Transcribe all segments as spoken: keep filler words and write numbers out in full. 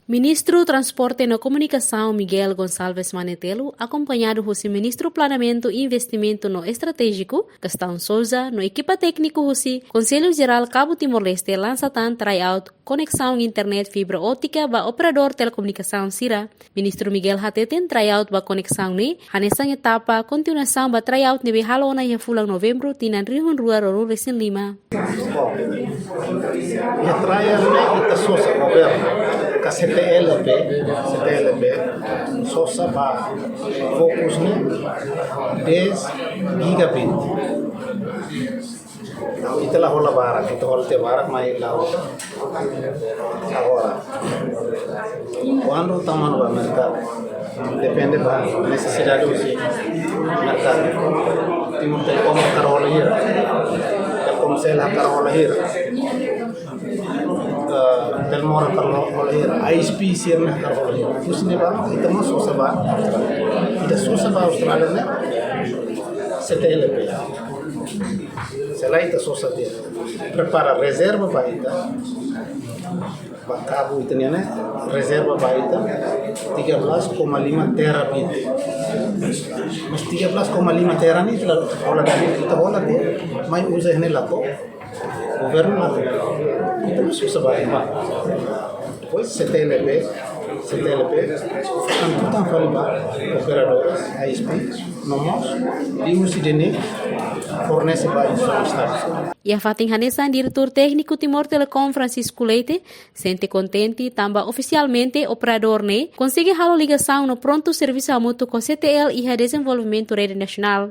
Ministru Transporte no Komunikasaun Miguel Gonçalves Manetelu, akompañadu husi Ministru Planeamentu, Investimentu no Estratéjiku Gastão Sousa, no ekipa tékniku husi Konsellu Jerál Cabo Timor-Leste, lansa tan tryout koneksaun internet fibra óptika ba operadór telekomunikasaun sira. Ministru Miguel hateten tryout ba koneksaun ne'e hanesan etapa kontinuasaun ba tryout ne'ebé halo ona iha fulan Novembru tinan rihun rua ruanulu-resin-lima. Bom, iha trial ne'e ita sosa, governu ka C T L P, C T L P sosa ba fokus ne'e dez gigabit. Entaun, ita la hola barak, ita hola tiha barak, maibé la agora. Kuandu tama ona ba merkadu, depende ba nesesidade husi merkadu. Timor Telecom hakarak hola hira, Telkomcel hakarak hola hira, eh, Telenor hakarak hola hira, I S P sira-ne'e hakarak hola hira. Husi ne'ebá mak ita mós sosa ba, ita sosa ba Austrália ne'e C T L P. Selae ita sosa tiha, prepara rezerva ba ita, ba kabu ita-nian ne'e, rezerva ba ita tiga belas koma lima terabit. Mas tiga belas koma lima tera ne'e ita la hola de'it, ita hola tiha, mai uza ne'e la to'o, governu la to'o. Ita mós sosa ba ita. Depois C T L P, C T L P, entaun fali ba operadores, I S P, no mós, liuhusi ida-ne'e fornese ba instituisaun Estadu. Iha fatin hanesan, Diretór Tékniku Timor Telecom, Francisco Leite, sente kontente tanba ofisialmente operadór ne'e konsege halo ligasaun no prontu servisu hamutuk ho C T L iha dezenvolvimentu rede nasionál.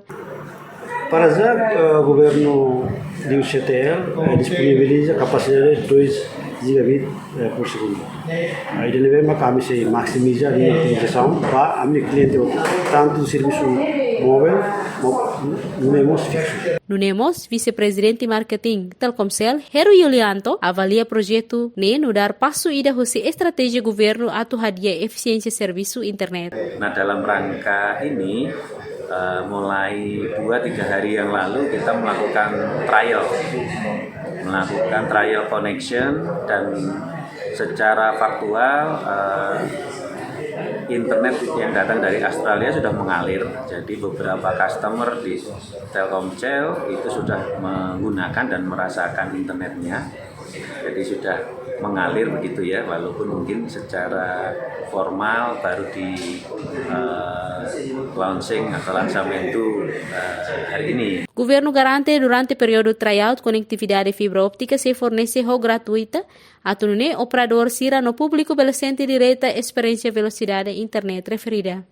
Para já, eh, governu liu C T L, eh, disponibiliza kapasidade dois gigabit, eh, por segundo. Ida-ne'ebé mak ami sei maximiza nia utilizasaun ba ami-nia kliente, tantu servisu móvel, mo-, nune'e mós fiksu. Nune'e mós, Vise-Prezidente Marketing Telkomcel, Heru Yulianto, avalia projetu ne'e nu'udar pasu ida husi estratéjia governu atu hadi'a efisiénsia servisu internet. Nah, dalam rangka ini, eh, mulai dua tiga hari yang lalu kita melakukan trial, melakukan trial connection, dan secara faktual, eh, internet yang datang dari Australia sudah mengalir. Jadi, beberapa customer di Telkomcel itu sudah menggunakan dan merasakan internetnya. Jadi, sudah mengalir begitu ya, walaupun mungkin secara formal baru di, eh, launching atau lansamento, eh, hari ini. Governu garante durante períodu tryout konektividade fibra óptika sei fornese ho gratuita, atu nune'e operadór sira no públiku bele sente direta esperiénsia velosidade internet referida.